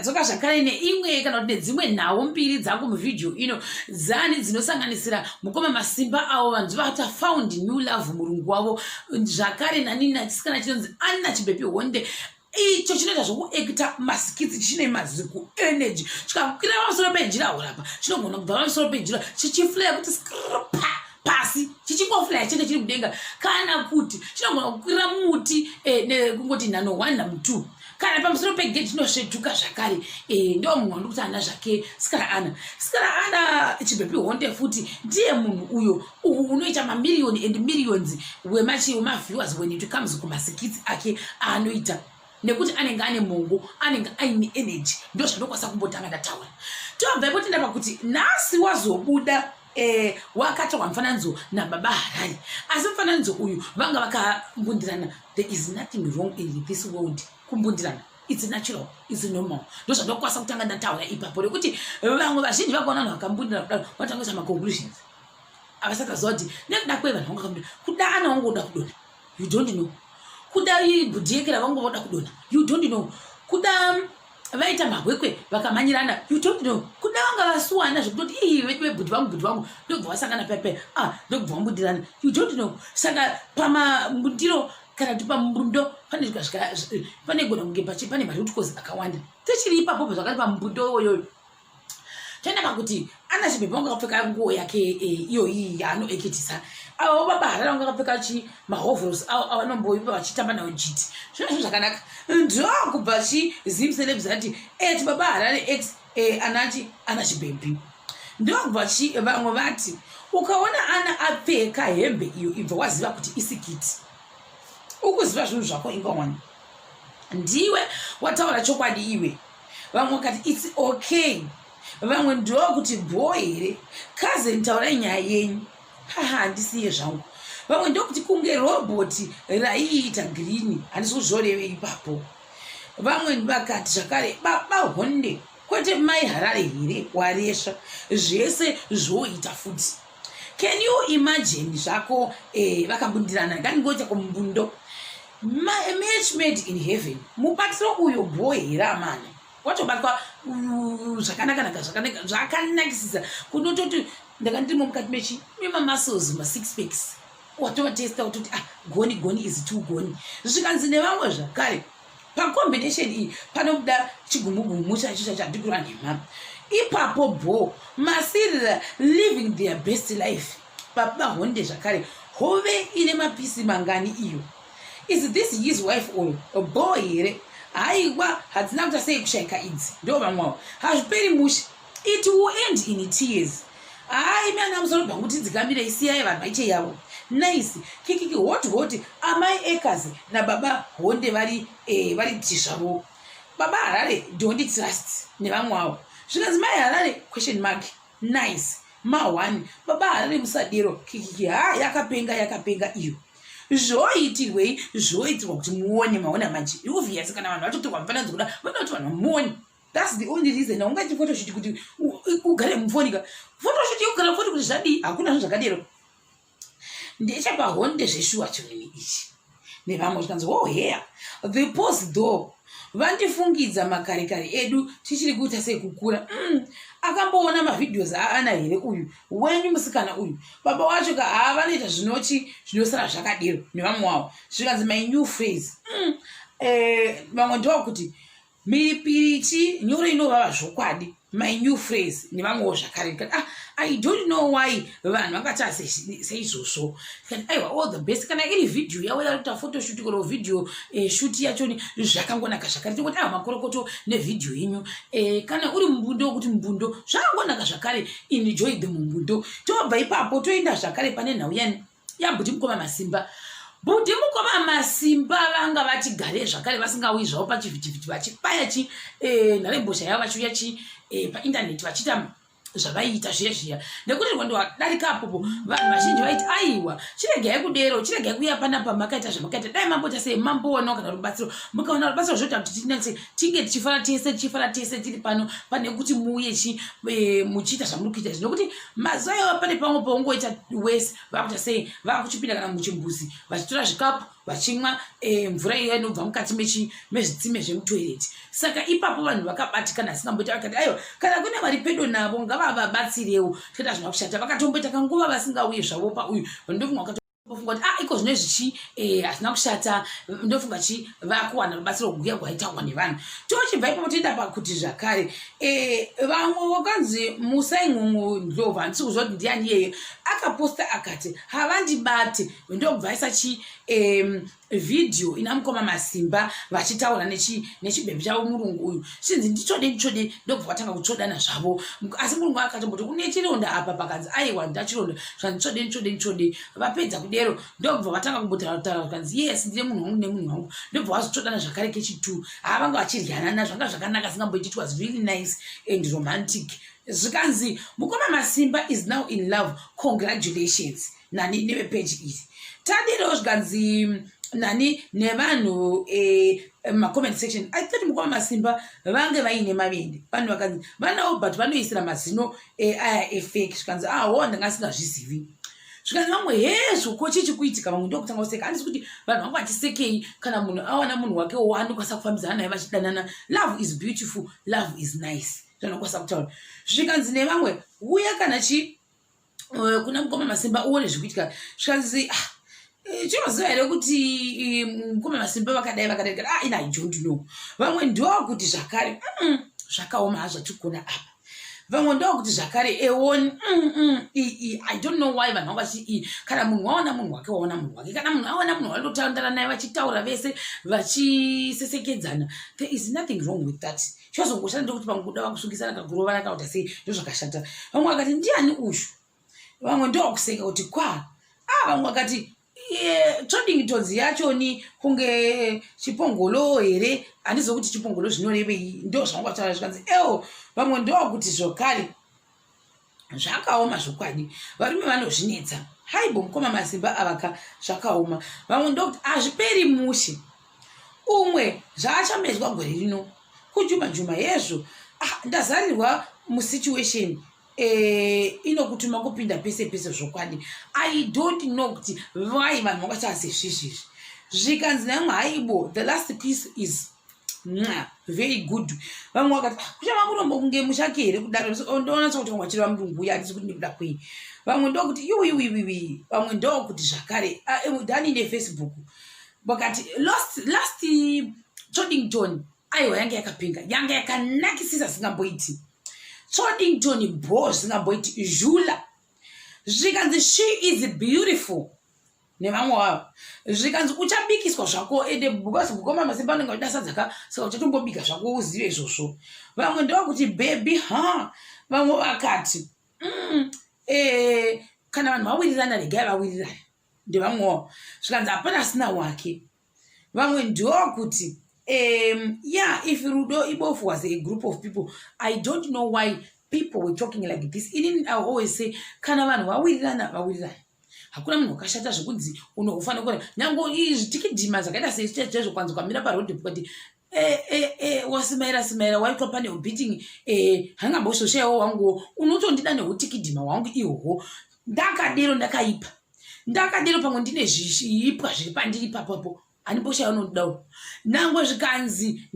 Ndadzoka zvakare neimwe kana kuti nedzimwe nhau mbiri dzangu muvhidhiyo ino dzani dzinosanganisira mukoma Masimba avo vanzi vata found new love murungu wavo zvakare nani nachisikana chinonzi Anna Chibhepi Honde icho chinoita zvokuekita masikitsi chine maziku energy chikakwira pamusoro pejira horapa chinogona kubva pamusoro pejira chichiflaya kuti skrpa pasi chichingoflaya chete chiri mudenga kana kuti chinogona kukwira muti eh, kungoti nhano one nhano two kana pamusoro pegedhi chinosvetuka zvakare eh, ndo munhu wandikuti ana zvake sikara ana sikara ana chibhepi honde futi ndiye munhu uyo unoita mamiriyoni and millions wemaviewers when it comes kumasikitsi ake aanoita nekuti anenge ane mongo anenge aine energy ndo zvandokwanisa kumbotanga ndataura tobva ipo tenda pakuti nhasi wazobuda eh, wakatorwa mufananidzo nababa Harare asi mufananidzo uyu vanga vakambundirana. There is nothing wrong in this world kumbundirana. It's natural, it's normal. Ndo zvandokwanisa kutanga ndataura ipapo nekuti vamwe vazhinji vakaona vanhu vakambundira kudaro vanotanga kuita maconclusions avasati vaziva kuti nekuda kwei vanhu vanga vakambundira. Kuda ana wangu uda kudonha, you don't know. Kuda ibhudhiekera vangu voda kudonha, you don't know. Kuda vaita mahwekwe vakamhanyirana, you don't know. Kuda vanga vasuwana zvekutoti ii vedu vebhudhi vangu bhudhi vangu ndokubva vasangana pepe, ah, ndokubva vambundirana, you don't know. Saka pamambundiro kana kuti pambundo pane panegona kunge pane maroot cause akawanda. Tichiri ipapo zvakati pambundo iyoyo toenda pakuti Ana Chibhebhi vanga akapfeka nguo yake eh, iyoyi yaanoekitisa. Avo baba Harare vanga akapfeka chi mahovros avanomboipa vachitamba nayo jiti zvino zvinhu zvakanaka. Ndokubva chi Zim Celebs ati eti baba Harare ex eh, anati Ana Chibhebhi. Ndokubva chi vamwe vati ukaona Ana apfeka hembe iyo ibva waziva kuti isikiti. Ukuziva zvinhu zvako ingawani ndiwe wataura chokwadi iwe. Vamwe vakati it's okay, vamwe ndokuti bho here cousin taurai nyaya yenyu, haha handisiye zvangu. Vamwe ndokuti kunge robhoti raiita green, handisi kuzvoreve ipapo. Vamwe vakati zvakare baba Honde kwete mai Harare here waresva zvese zvoita futi. Can you imagine zvako eh, vakambundirana ngandingoita kumbundo match made in heaven. Mubatiro uyo bho here amana watobatwa zvakanakanaka zvakanakisisa kunototi ndanga ndirimo mukati mechi memamuscles masix packs watovatesta wototi ah goni goni is too goni. Zvikanzi nevamwe zvakare pacombination iyi panobuda chigumugumu chacho chacho handikura nhema ipapo bho masirira living their best life. Baba Honde zvakare hove ine mapisi mangani iyo? Is this his wife or bho here? Haiwa hadzina kuita sei kushaika idzi ndo vamwewo hazviperi mushe. It will end in tears. Hai imi ana musoro bhangu tidzikamirei siyai vanhu vaite yavo. Nice kikiki hot hot amai Ekers nababa Honde vari eh, vari ti zvavo. Baba Harare don't trust nevamwe avo. Zvikanzi mai Harare question mark. Nice ma one baba Harare musadero kikiki ha yakapenga yakapenga iyo. Zvoitirwei? Zvoitirwa kuti muone maona manje. Obvious kana vanhu vatotorwa mufananidzo kuda vanoda kuti vanhu vamuone. That's the only reason. Haungaiti photoshoot kuti ugare mufoni ka. Photoshoot yekugara mufoni kuti zvadii? Hakuna zvinhu zvakadero. Ndechapahonde zveshuwa chinhu ichi. Nevamwe zvikanzi oh here the post though vandifungidza makarekare edu tichiri kuita sekukura. Akamboona mavideos aana here uyu wenyu musikana uyu? Baba wacho ka haa vanoita zvinochi zvinosara zvakadero nevamwe wavo. Zvikanzi my new phrase. Eh, vamwe ndokuti mhiripirichi nyoro inovava zvokwadi my new phrase nevamwewo zvakare. Ndikati ah, I don't know why vanhu vangati seizvozvo. Ndikati aiwa all the best kana iri video yavo yari kuita photoshoot kana video eh, shoot yachoni zvakangonaka zvakare. Tingoti aiwa makorokoto nevideo yenyu eh, kana uri mumbundo wekuti mumbundo zvakangonaka zvakare enjoy the mumbundo. Tobva ipapo toenda zvakare pane nhau yani yabhuti mukoma Masimba. Bhudhi mukoma Masimba vanga vatigare zvakare vasingauyi zvavo pachivhitivhiti vachibaya chi eh, nharembozha yavo vachiuya chi eh, paindaneti vachiita zvavaiita zviya zviya nekuti rwendo rwadarika apopo vanhu vazhinji vaiti aiwa chiregai kudero chiregai kuuya panapa makaita zvamakaita dai mamboita sei mamboonawo kana rubatsiro mukaona rubatsiro zvoita kuti tinatse tinge tichifara tese tichifara tese tiri pano pane kuti muuye chi e, muchiita zvamuri kuita izvi nekuti mazuva iwayo pane pamwe paungoita wese vakuita sei vakuchipinda kana muchimbuzi vachitora zvikapu. vachimwa mvura iya inobva mukati mezvitsime zvemutoireti. Saka ipapo vanhu vakabatikana asingamboita, vakati aiwa, kana kune vari pedo navo ngavavabatsirewo. Tikati hazvina kushata, vakatomboita kanguva vasingauye zvavo pauyu. Ndofunga ndofunga kuti ah, iko zvino zvichi hazvina kushata. Ndofunga chi vakuwana rubatsiro guya gwaitaurwa nevanhu. Tochibva ipapo toenda pakuti zvakare vamwe vakanzi Musaingungu Ndlovu, handisi kuziva kuti ndiani iyeye, akaposta akati havandibate, ndokubva aisa chi vhidhiyo ina mukoma Masimba vachitaura nechibhebhi chavo murungu uyu, chinzi nditsvode, nditsvode, ndokubva vatanga kutsvodana zvavo. Asi murungu akatomboti une chironda apa, pakanzi aiwa, ndachironda, zvanzi tsvode, nditsvode, nditsvode. Vapedza kudero ndokubva vatanga kumbotaura, zvikanzi yes, ndine munhu wangu, nemunhu wangu, ndobva vazotsvodana zvakare kechitu. Haa, vanga vachiryanana, zvanga zvakanaka singamboiti. It was really nice and romantic. Zvikanzi mukoma Masimba is now in love, congratulations nani nevepeji iri. Tadirewo zvikanzi nani nevanhu macomment section, I thought mukoma Masimba vange vaine mavende. Vanhu vakanzi vanawo, but vanoisira mazino aya efake. Zvikanzi aho, ndanga asingazvizivi. Zvikanzi vamwe hezvo, ko chii chikuitika? Vamwe ndokutanga kuseka. Handisi kuti vanhu vangu vachisekei kana munhu awana munhu wake waanokwanisa kufambidzana naye vachidanana. Love is beautiful, love is nice, zvanokwanisa kutaura. Zvikanzi nevamwe uya kana chi kuna mukoma Masimba uone zvikuitika. Zvikanzi ah, chinoziva here kuti mukoma Masimba vakadai vakadai? Ah, ina I don't know. Vamwe ndokuti zvakare zvakaoma hazvo tikuna apa. Vamwe ndokuti zvakare eoni I don't know why vanhu vanga vachi, kana munhu waona munhu wake, waona munhu wake. Kana munhu aona munhu wanotandara naye, vachitaura vese, vachisesekedzana, there is nothing wrong with that. Chozongoshanda ndokuti pamwe kuda vakusungisana kakurovana kana kuti sei, ndozvakashata. Vamwe vakati ndiani uyu? Vamwe ndokuseka kuti kwa ah. Vamwe vakati tsvodingtonzi yachoni kunge chipongolo here? Handizivi kuti chipongolo zvinorevei, ndo zvanga vataura. Zvikanzi eo, vamwe ndokuti zvokare zvakaoma zvokwadi, varume vanozvinetsa. Haibo, mukoma Masimba avaka, zvakaoma. Vamwe ndokuti hazviperi mushe, umwe zvaachamedzwa gore rino kujuma juma hezvo. Ah, ndazarirwa musituation inokutuma kupinda pese pese zvokwadi. I don't know kuti vai vanhu vakataa sezvizvizvi. Zvikanzi namwe haibo, the last piece is mwa very good. Vamwe vakati ah, kuchava murombo kunge mushake here kudaro? Ndoona sokuti vamwe vachireva murungu uya, handisi kuti ndikuda kwei. Vamwe ndokuti yuwiwiwiwi. Vamwe ndokuti zvakare ah, dhani nefacebook vakati last Chodington aiwa, yanga yakapinga, yanga yakanakisisa singamboiti. Chodington bo zvisingamboiti zhula. Zvikanzi she is beautiful nevamwe vavo. Zvikanzi uchabikiswa zvako ende because mukoma Masimba anenge achida sadza ka, saka uchatombobika zvako uzive izvozvo. Vamwe ndokuti baby ha. Vamwe vakati kana vanhu vawirirana, regai vawirirana, ndevamwewo. Zvikanzi hapana asina wake. Vamwe ndokuti yeah, if rudo ibofu was a group of people, I don't know why people were talking like this. Inini I always say kana vanhu vawirirana, vawirirana, hakuna munhu wakashata zvekunzi unofanira kuona nyange zvitikidhima zvakaita sei chaizvo. Kwanzi ukamira parodhi kuti wasimaira simaira waitwa pane ubeating, hangambosvoshayiwo wanguwo unotondida neutikidhima hwangu ihwohwo. Ndakadero, ndakaipa, ndakadero, pamwe ndine zviipwa zviri pandiri papapo, handimboshaya unondidawo. Nangwe zvikanzi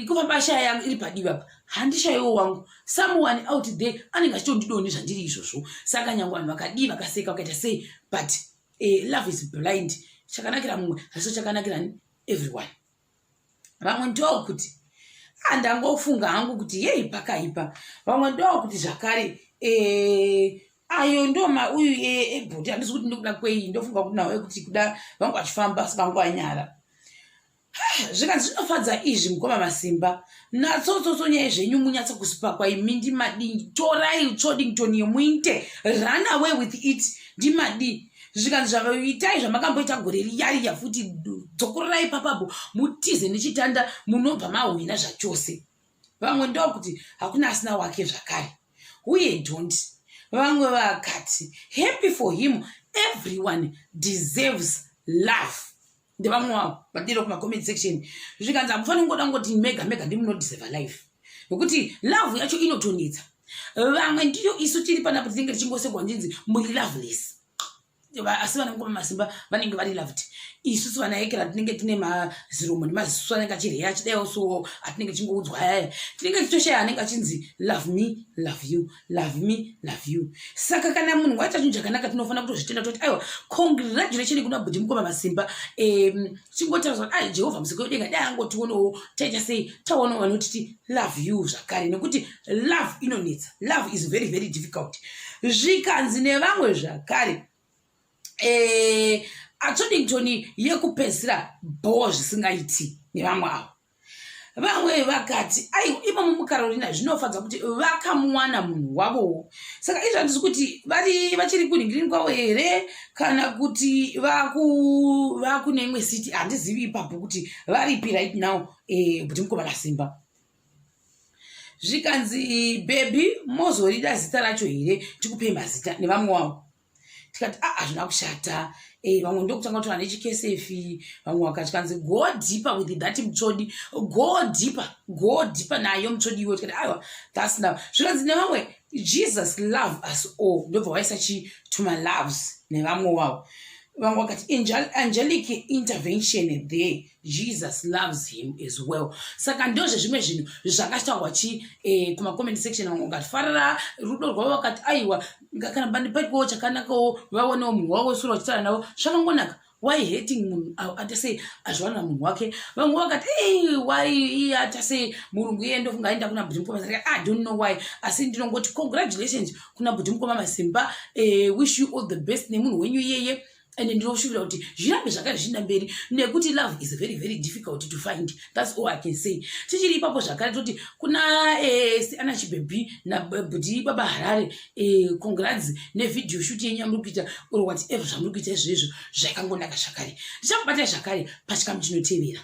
kufamba shaya yangu iri padivi apa, handishayiwo wangu. Someone out there anenge achitondidoni zvandiri izvozvo. Saka nyange vanhu vakadii, vakaseka, vakaita sei, but love is blind. Chakanakira mumwe hasiso chakanakira everyone. Vamwe ndokuti handangofunga hangu kuti yei pakaipa. Vamwe ndokuti zvakare ayo ndo mauyu ebhoti, handisi kuti ndikuda kwei. Ndofunga kuti nawo ekuti kuda vangu vachifamba sivangwanyara. Zvikanzi zvinofadza izvi mukoma Masimba natsotsotso nyaya zvenyu munyatsa kusipakwa imi ndimadii. Torai Chodington yemuinte, run away with it, ndimadii. Zvikanzi zvaitai zvamakamboita gore riya riya futi, dzokorerai papapo mutize nechitanda, munobva mahwina zvachose. Vamwe ndokuti hakuna asina wake zvakare, uye don't. Vamwe vakati happy for him, everyone deserves love, ndevamwe vavo vadiro kumacomment section. Zvikanzi hamufaniri kungoda kungoti mega mega ndimunodeserva life, nekuti love yacho inotonetsa. Vamwe ndiyo isu tiri panapo tinenge tichingosekwa ndinzi muri loveless, asi vana mukoma Masimba vanenge vari loved. Isusu vana ekera tinenge tine maziromo nemaziso anenge achireya achidaiwo, so atinenge tichingoudzwa ayaya, tinenge tichitoshaya anenge achinzi love me, love you, love me, love you. Saka kana munhu waita chinhu chakanaka, tinofanira kutozvitenda, toti aiwa, congratulation kuna bhudhi mukoma Masimba. Chingotaura kuti ai, Jehovha musiki wedenga dai angotionawo taita sei, taonawo vanotiti love you zvakare, nekuti love inonetsa. Love is very, very difficult. Zvikanzi nevamwe zvakare, Atsvodington yekupedzisira bho zvisingaiti nevamwe avo. Vamwe vakati aiwa, imomo muCarolina zvinofadza kuti vakamuwana munhu wavowo. Saka izvo handisi kuti vari vachiri kuringirini kwavo here kana kuti vakune imwe city. Handizivi ipapo kuti varipi right now. Kuti mukoma Masimba, zvikanzi, "Baby, mozorida zita racho here? Tikupei mazita." Nevamwe wavo tikati a, hazvina kushata. Vamwe ndokutanga kutora nechikesefi. Vamwe vakati, kanzi, "Go deeper with that mutsvodi, go deeper, go deeper nayo mutsvodi iwe." Tikati aiwa, that's now. Zvikanzi nevamwe, "Jesus love us all." Ndobva waisa chituma loves nevamwe wavo. Vamwe vakati, "Angelic intervention there, Jesus loves him as well." Saka ndozvezvimwe zvinhu zvakataurwa chi kumacomment section. Vamwe vakatifarira rudo rwavo, vakati aiwa, kana paitwawo chakanakawo, vaonewo munhu wavo sura vachitaura navo, zvakangonaka. Why hating munhu atase azviwanira munhu wake? Vamwe vakati, why iye atase murungu iye? Ndofunga aenda kuna bhuti mukoma. I don't know why, asi ndinongoti congratulations kuna bhuti mukoma Masimba. Wish you all the best nemunhu wenyu iyeye, and ndinoshuvira kuti zvirambe zvakare zvichienda mberi, nekuti love is very, very difficult to find. That's all I can say. Tichiri ipapo zvakare, toti kuna ana Chibhebhi nabhudhi Baba Harare, congrats nevideo shoot yenyu yamuri kuita or whatever zvamuri kuita izvezvo. Zvakangonaka zvakare. Ndichakubatai zvakare pachikamu chinotevera.